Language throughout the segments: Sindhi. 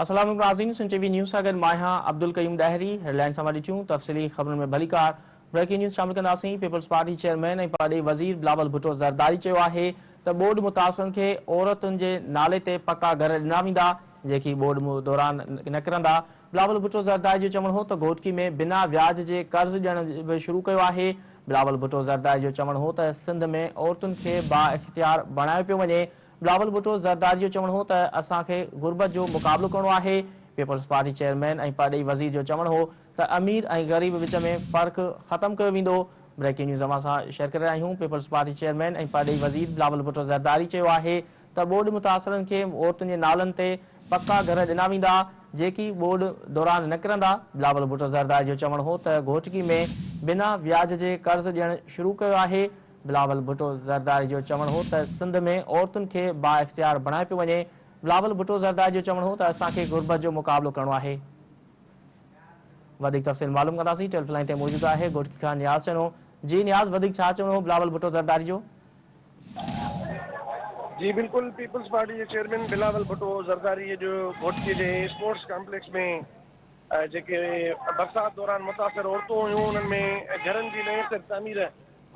السلام عليڪم ناظرين سنڌ ٽي وي نيوز سان گڏ مان آهيان عبدالقيوم ڏاهري هيڊ لائن سان ڏٺيون تفصيلي خبرن ۾ ڀليڪار بريڪنگ نيوز شامل ڪنداسين پيپلز پارٽي چيئرمين ۽ پرڏيهي وزير بلاول ڀٽو زرداري چيو آهي ته ٻوڏ متاثرن کي عورتن جي نالي تي پڪا گهر ڏنا ويندا جيڪي ٻوڏ دوران نه ڪرندا بلاول ڀٽو زرداري جو چوڻ هو ته گهوٽڪي ۾ بنا وياج جي قرض ڏيڻ به شروع ڪيو آهي بلاول ڀٽو زرداري جو چوڻ هو ته سنڌ ۾ عورتن کي بااختيار بڻايو پيو وڃي بلاول ڀٽو زرداري جو چوڻ هو ته اسان کي غربت جو مقابلو ڪرڻو آهي، پيپلز پارٽي چيئرمين ۽ پرڏيهي وزير جو چوڻ هو ته امير ۽ غريب وچ ۾ فرق ختم ڪيو ويندو. بريڪنگ نيوز اوهان سان شيئر ڪري رهيا آهيون، پيپلز پارٽي چيئرمين ۽ پرڏيهي وزير بلاول ڀٽو زرداري چيو آهي ته ٻوڏ متاثرن کي عورتن جي نالن تي پڪا گهر ڏنا ويندا، جيڪي ٻوڏ دوران نه ڪرندا. بلاول ڀٽو زرداري جو چوڻ هو ته گهوٽڪي ۾ بنا وياج جي قرض ڏيڻ شروع ڪيو آهي، بلاول ڀٽو زرداري جو چوڻ هو ته سنڌ ۾ عورتن کي بااختيار بڻايو پيو وڃي، بلاول ڀٽو زرداري جو چوڻ هو ته اسان کي غربت جو مقابلو ڪرڻو آهي. وڌيڪ تفصيل معلوم ڪنداسين، ٽيليفون لائين تي موجود آهي گهوٽڪي کان نياز چنو، جي نياز وڌيڪ ڇا چوڻو هو بلاول ڀٽو زرداري جو؟ جي بلڪل پيپلز پارٽي جي چيئرمين بلاول ڀٽو زرداري اڄ گهوٽڪي جي اسپورٽس ڪامپليڪس ۾ جيڪي برسات دوران متاثر عورتون هيون انهن ۾ گهرن جي نئين سر تعمير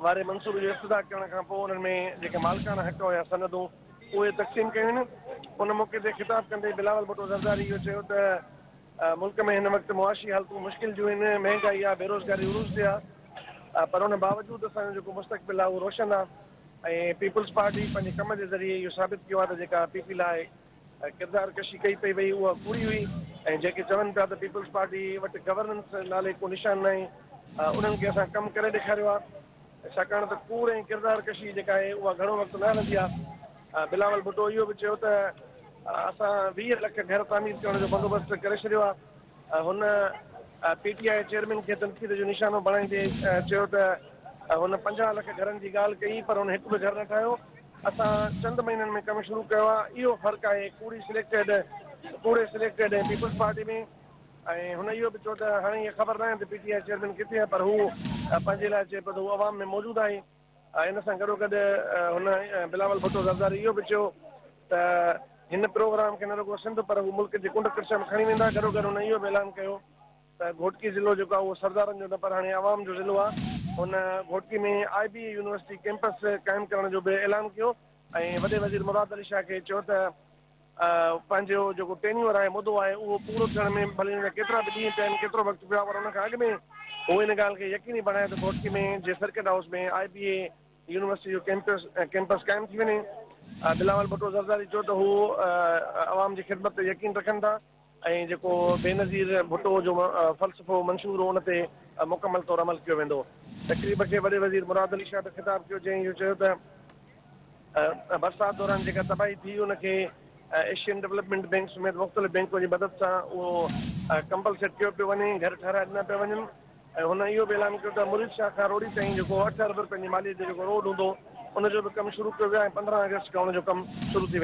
واري منصوبي جو افتتاح ڪرڻ کان پوء انهن ۾ جيڪي مالڪاڻا حق هيا سندون اهي تقسيم ڪيون ويون. ان موقعي تي خطاب ڪندي بلاول ڀٽو زرداري اهو چيو ته ملڪ ۾ هن وقت معاشي حالتون مشڪل جون آهن، مهنگائي آهي، بيروزگاري عروج تي آهي پر ان باوجود اسان جو جيڪو مستقبل آهي اهو روشن آهي ۽ پيپلز پارٽي پنهنجي ڪم جي ذريعي اهو ثابت ڪيو آهي ته جيڪا پي پي لاء ڪردار ڪشي ڪئي پئي وئي اها ڪوڙي هئي ۽ جيڪي چون پيا ته پيپلز پارٽي وٽ گورننس نالي ڪو نشان ناهي انهن کي اسان ڪم ڪري ڏيکاريو آهي ڇاڪاڻ ته ڪوڙ ۽ ڪردار ڪشي جيڪا آهي اها گهڻو وقت نه هلندي آهي بلاول ڀٽو اهو به چيو ته اسان 20 لک گهر تعمير ڪرڻ جو بندوبست ڪري ڇڏيو آهي هن پي ٽي I chairman کي تنقيد جو نشانو بڻائيندي چيو ته هن 50 لک گهرن جي ڳالهه ڪئي پر هن هڪ به گهر نه ٺاهيو اسان چند مهينن ۾ ڪم شروع ڪيو آهي اهو فرق آهي ڪوڙي سليڪٽيڊ ڪوڙي سليڪٽيڊ ۽ پيپلز پارٽي ۾ ۽ هن اهو به چيو ته هاڻي اها خبر ناهي ته پي ٽي I chairman ڪٿي آهي پر هو پنهنجي لاء چئي پيو ته هو عوام ۾ موجود آهي ان سان گڏوگڏ هن بلاول ڀٽو زرداري اهو به چيو ته هن پروگرام کي نه رڳو سنڌ پر هو ملڪ جي ڪنڊ ڪڙڇ ۾ کڻي ويندا گڏوگڏ هن اهو به اعلان ڪيو ته گهوٽڪي ضلعو جيڪو آهي اهو سردارن جو نه پر هاڻي عوام جو ضلعو آهي. هن گهوٽڪي ۾ آء بي اي يونيورسٽي ڪيمپس قائم ڪرڻ جو به اعلان ڪيو ۽ وڏي وزير مراد علي شاهه کي چيو ته پنهنجو جيڪو ٽينيوئر آهي مدو آهي اهو پورو ٿيڻ ۾ ڀلي ان جا ڪيترا به ڏينهن پيا آهن ڪيترو وقت پيو آهي پر ان کان اڳ ۾ هو ان ڳالهه کي يقيني بڻائي ته گهوٽڪي ۾ جي circuit house ۾ I B A university جو ڪيمپس قائم ٿي وڃي. بلاول ڀٽو زرداري چيو ته هو عوام جي خدمت تي يقين رکن ٿا. ۽ جيڪو بينظير ڀٽو جو فلسفو منشور هو ان تي مڪمل طور عمل ڪيو ويندو. تقريب کي وڏي وزير مراد علي شاهه به خطاب ڪيو جنهن اهو چيو ته برسات دوران جيڪا تباهي ٿي ان کي ايشين ڊولپمينٽ بئنڪ سميت مختلف بئنڪن جي مدد سان اهو ڪمپلسيٽ ڪيو پيو وڃي، گهر ٺهرائي ڏنا پيا وڃن ۽ هن اهو به اعلان ڪيو ته مريد شاهه کان روهڙي تائين جيڪو اٺ ارب رپين جي ماليت جو جيڪو روڊ هوندو ان جو به ڪم شروع ڪيو ويو آهي ۽ 15 آگسٽ کان ان جو ڪم شروع ٿي ويندو.